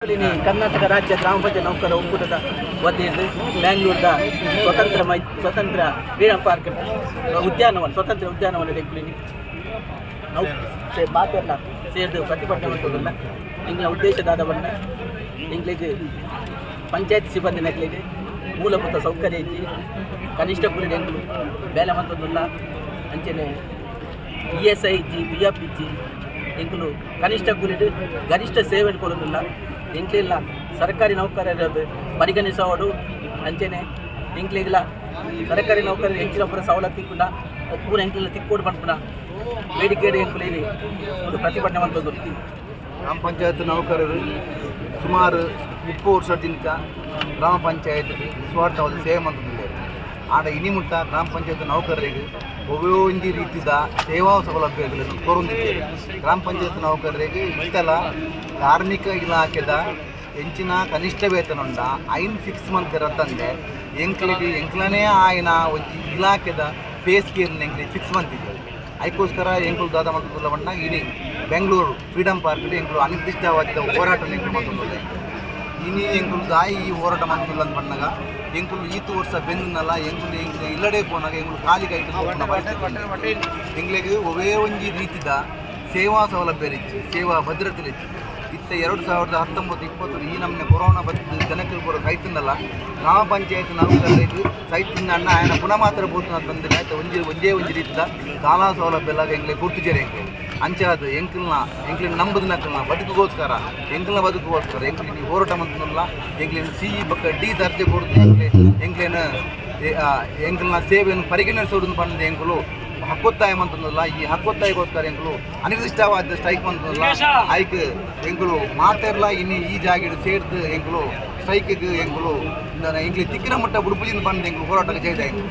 ಕರ್ನಾಟಕ ರಾಜ್ಯ ಗ್ರಾಮ ಪಂಚಾಯತ್ ನೌಕರ ಒಕ್ಕೂಟದ ವತಿಯಿಂದ ಬ್ಯಾಂಗ್ಳೂರ್ದ ಸ್ವತಂತ್ರ ಫ್ರೀಡಂ ಪಾರ್ಕ್ ಉದ್ಯಾನವನ, ಸ್ವತಂತ್ರ ಉದ್ಯಾನವನ ಎಂಕ್ಲಿನಿ ನಾವು ಮಾತೆಲ್ಲ ಸೇರಿದು ಪ್ರತಿಭಟನೆ ಮಾಡ್ತದಲ್ಲ. ಎಂಗ್ಲ ಉದ್ದೇಶದಾದ ಬಣ್ಣ, ಎಂಕ್ಲೆಗ್ ಪಂಚಾಯತ್ ಸಿಬ್ಬಂದಿ ನಕ್ಲೆಗ್ ಮೂಲಭೂತ ಸೌಕರ್ಯ ಇಜ್ಜಿ, ಕನಿಷ್ಠ ಕೂಲಿ ಎಂಕ್ಲು ಬೇಲೆ ಮಂತೊಂದುಲ್ಲ. ಅಂಚನೆ ಇಎಸ್ಐ ಇಜ್ಜಿ, ಪಿಎಫ್ ಇಜ್ಜಿ. ಎಂಕುಲು ಕನಿಷ್ಠ ಕೂಲಿಡ್ ಗರಿಷ್ಠ ಸೇವೆ ಕೊಡೋದಿಲ್ಲ. ಎಂಕ್ಲಿಲ್ಲ ಸರ್ಕಾರಿ ನೌಕರರು ಪರಿಗಣಿಸೋಡು. ಅಂಚನೆ ಎಂಕ್ಲೆಗ್ಲ ಸರ್ಕಾರಿ ನೌಕರರು ಹೆಚ್ಚಿನ ಪೂರ ಸವಲತ್ತು ತಿಕ್ಕುಂಡ, ಪೂರ ಎಂಕ್ಲೆಲ್ಲ ತಿಕ್ಕೋಡು ಪನ್ಪುನ ಬೇಡಿಕೆ ಎಂಕುಲು ಇಲ್ಲಿ ಒಂದು ಪ್ರತಿಭಟನೆ ಮಂತೊಂದು. ಗ್ರಾಮ ಪಂಚಾಯತ್ ನೌಕರರು ಸುಮಾರು 30 ವರ್ಷದಿಂದ ಗ್ರಾಮ ಪಂಚಾಯತ್ ನಿಸ್ವಾರ್ಥವಾದ ಸೇವೆ ಮಂತೊಂದುಲ್ಲೆರ್. ಆಂಡ ಇನಿ ಮುಟ್ಟ ಗ್ರಾಮ ಪಂಚಾಯತ್ ನೌಕರರಿಗೆ ಒಂಜಿ ರೀತಿದ ಸೇವಾ ಸೌಲಭ್ಯಗಳನ್ನು ಕೊರೊಂದಿದ್ದೇವೆ. ಗ್ರಾಮ ಪಂಚಾಯತ್ ನೌಕರರಿಗೆ ಇತ್ತಲ ಕಾರ್ಮಿಕ ಇಲಾಖೆದ ಎಂಚಿನ ಕನಿಷ್ಠ ವೇತನ ಉಂಡ, ಐನ್ ಫಿಕ್ಸ್ ಮಂತಿರತ್ತಂದೆ ಎಂಕ್ಲಿಗೆ ಎಂಕ್ಲನೇ ಆಯ್ನ ಒಂಜಿ ಇಲಾಖೆದ ಪೇ ಸ್ಕೇಲ್ ಎಂಕ್ಲಿಗೆ ಫಿಕ್ಸ್ ಮಂತಿದ್ದೇವೆ. ಅದಕ್ಕೋಸ್ಕರ ಎಂಕುಲು ದಾದ ಮಂತೊಂದುಲ್ಲ ಪಂಡ, ಇನಿ ಬೆಂಗಳೂರು ಫ್ರೀಡಮ್ ಪಾರ್ಕ್ ಎಂಕುಲು ಅನಿರ್ದಿಷ್ಟಾವಧಿದ ಹೋರಾಟ ಎಂಕುಲು ಮಂತೊಂದುಲ್ಲ. ಇನಿ ಎಂಕುಲು ದಾಯಿ ಈ ಹೋರಾಟ ಮಂತೊಂದುಲ್ಲ ಅಂತ ಪನ್ನಗ, ಎಂಕುಲು ಈತ್ ವರ್ಷ ಬೆಂದನಲ್ಲ, ಎಂಕುಲು ಎಂಕ್ಲು ಇಲ್ಲಡೆ ಪೋನಾಗ ಎಂಕುಲು ಖಾಲಿ ಕೈಟ್ ಪೋಪುನ ಪರಿಸ್ಥಿತಿ ಉಂಡು. ಎಂಕ್ಲೆಗ್ ಒವೇ ಒಂಜಿ ರೀತಿದ ಸೇವಾ ಸೌಲಭ್ಯ ಇಜ್ಜಿ, ಸೇವಾ ಭದ್ರತೆ ಇಜ್ಜಿ. ಇತ್ತೆ 2019-20 ಈ ನಮ್ಮನೆ ಕೊರೋನಾ ಬತ್ತು ಜನಕ್ಕೆ ಪೂರ ಸೈತಿಂದಲ್ಲ, ಗ್ರಾಮ ಪಂಚಾಯತ್ ನೌಕರರಿಗೆ ಸೈತಿಂದ ಅಣ್ಣ ಆಯನ ಪುನಃ ಮಾತ್ರ ಪೋತುನ ತಂದೆ ಆಯ್ತು. ಒಂಜಿ ಒಂಜೇ ಒಂಜಿ ರೀತಿದ ಶಾಲಾ ಸೌಲಭ್ಯ ಎಲ್ಲ ಎಂಕ್ಲೆ ಗುರ್ತಿಜೆರ್ ಎಂಕ್ಲೆ. ಅಂಚಾದ್ ಎಂಕಲ್ನ ಎಂಕ್ಲಿನ ನಂಬುದಿನಕಲ್ನ ಬದುಕುಗೋಸ್ಕರ, ಎಂಕಲ್ನ ಬದುಕುಗೋಸ್ಕರ ಎಂಕ್ಲಿನ ಈ ಹೋರಾಟ ಮಂತೊಂದುಲ್ಲ. ಎಂಕ್ಲಿನ ಸಿ ಬೊಕ್ಕ ಡಿ ದರ್ಜೆ ಕೊಡ್ದು ಎಂಕ್ಲೆ ಎಂಕ್ಲೆನ ಎಂಕಲ್ನ ಸೇವೆಯನ್ನು ಪರಿಗಣಿಸೋದು ಪಂದ್ ಎಂಕುಲು ಹಕ್ಕೊತ್ತಾಯ ಮಂತೊಂದುಲ್ಲ. ಈ ಹಕ್ಕೊತ್ತಾಯಗೋಸ್ಕರ ಎಂಕುಲು ಅನಿರ್ದಿಷ್ಟವಾದ ಸ್ಟ್ರೈಕ್ ಮಂತೊಂದುಲ್ಲ. ಐಕ್ ಎಂಕುಲು ಮಾತೆರ್ಲ ಇನಿ ಈ ಜಾಗೆಡ್ ಸೇರ್ದು ಎಂಕುಲು ಸ್ಟ್ರೈಕ್ಗೆ ಎಂಕುಲು ಎಂಕ್ಲೆ ತಿಕ್ಕಿನ ಮಟ್ಟ ಬುಡುಪುಜಿಂದ ಬಂದು ಎಂಕುಲು ಹೋರಾಟಕ್ಕೆ ಜೈದ ಎಂಕುಲು.